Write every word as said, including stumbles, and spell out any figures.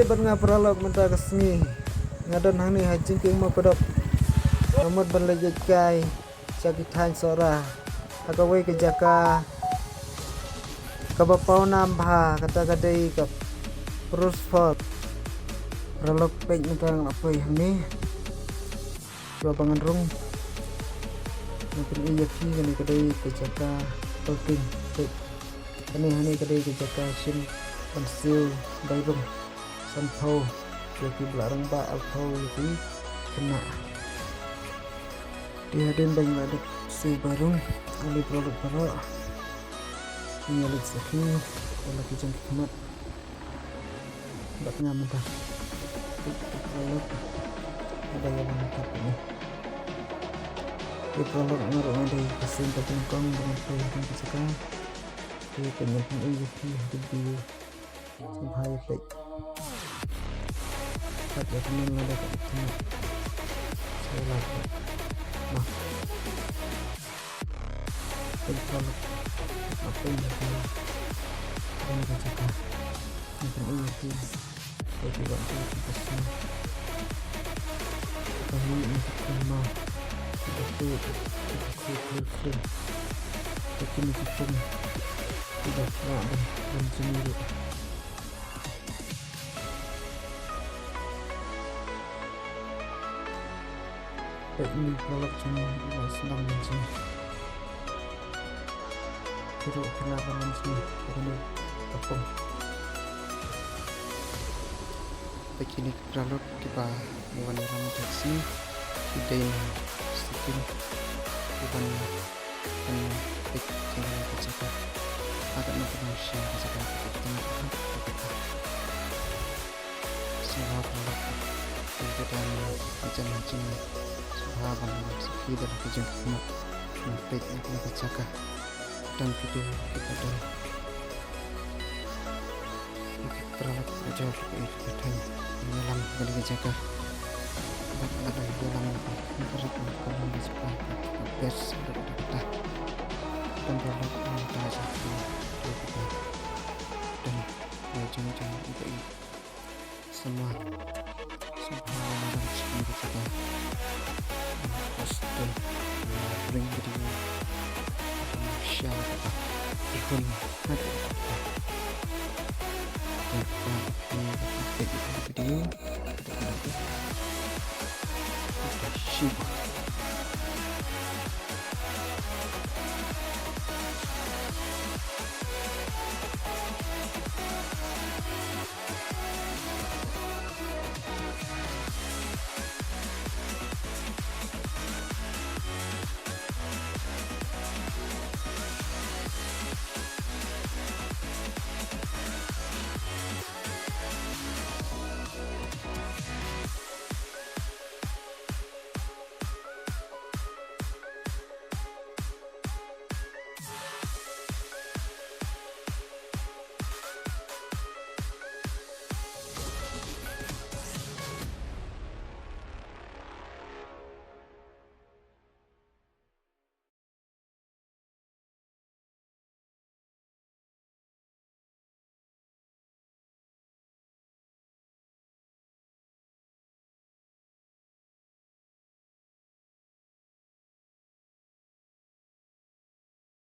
Bad nga paralok mynta ka sngi nga don hangne ha Jingkieng Mawkdop. Nga mut ban leit ïaid kai sha ki thaiñ Sohra ha kawei ka jaka kaba paw nam bha, kata ka dei ka Bruce Fort. Paralok, peit mynta nga la poi hangne. Shuwa ba ngan rung, ngan pyni ïa phi, kane ka dei ka jaka parking. Peit, kane hangne ka dei ka jaka shim ban siew bai rung. Sanphew ïa ki ba la rangbah, arphew ïa ki khynnah. Te hadien ba ngi la dep siew bai rung, ale paralok baroh, ngin ïa leit sakhi ïa la ki jong ki khmat bad nga mynta. Peit, peit paralok, nga dang ïalam mynta peit ne. Peit paralok, nga ruh nga dei ka seng ka nyngkong ba ngan poi ha kane ka jaka. Te peit, ngan pyni ïa phi ha ka video. Sngewbha ïa peit. Peit ïa kane, nga dei ka khmat. Sngewbha ïa peit. Bah. Peit paralok, nga peit ïa kane ka jaka. Ngan pyni ïa phi. Peit, ki wan ki, ki ka seng. Ka hi na ka khun ma. Ki ka peit, ki ka khun, khun, khun. Peit, kine ki pung. Ki da khlak ban, ban jingïaroh. Peit, kine ki paralok jong ngi, ki wan sdang ban jingïaroh. Ki ruh ki la wan lynti ha kane ka pung. Peit kine ki paralok kiba wan ïalam mynta ka sngi, ki dei na Sikkim, ki wan ban peit ïa kane ka jaka. Ka dei na ka dang sha ka jaka ka peit kane ka jaka. Sngewbha paralok, peit ka dang ka jaka jingïaroh. Sngewbha ban ïalam sakhi da la ki jong ki khmat ban peit ïa kane ka jaka. Don video kiba don. Paralok, ka jaka ka ïa ka thaiñ, ïalam kane ka jaka. Bad nga dang ïalam ïa ka paralok, ka long ka jaka ka best, ka dei ka jaka. Don paralok, mynta jaka ka dei ka jaka. Don la jong jong ka ïa. Sngewbha, sngewbha wan ïalam sha kane ka jaka. Post, ring video, share, ihun, hada. Sngewbha wan ïalam video. Sngewbha.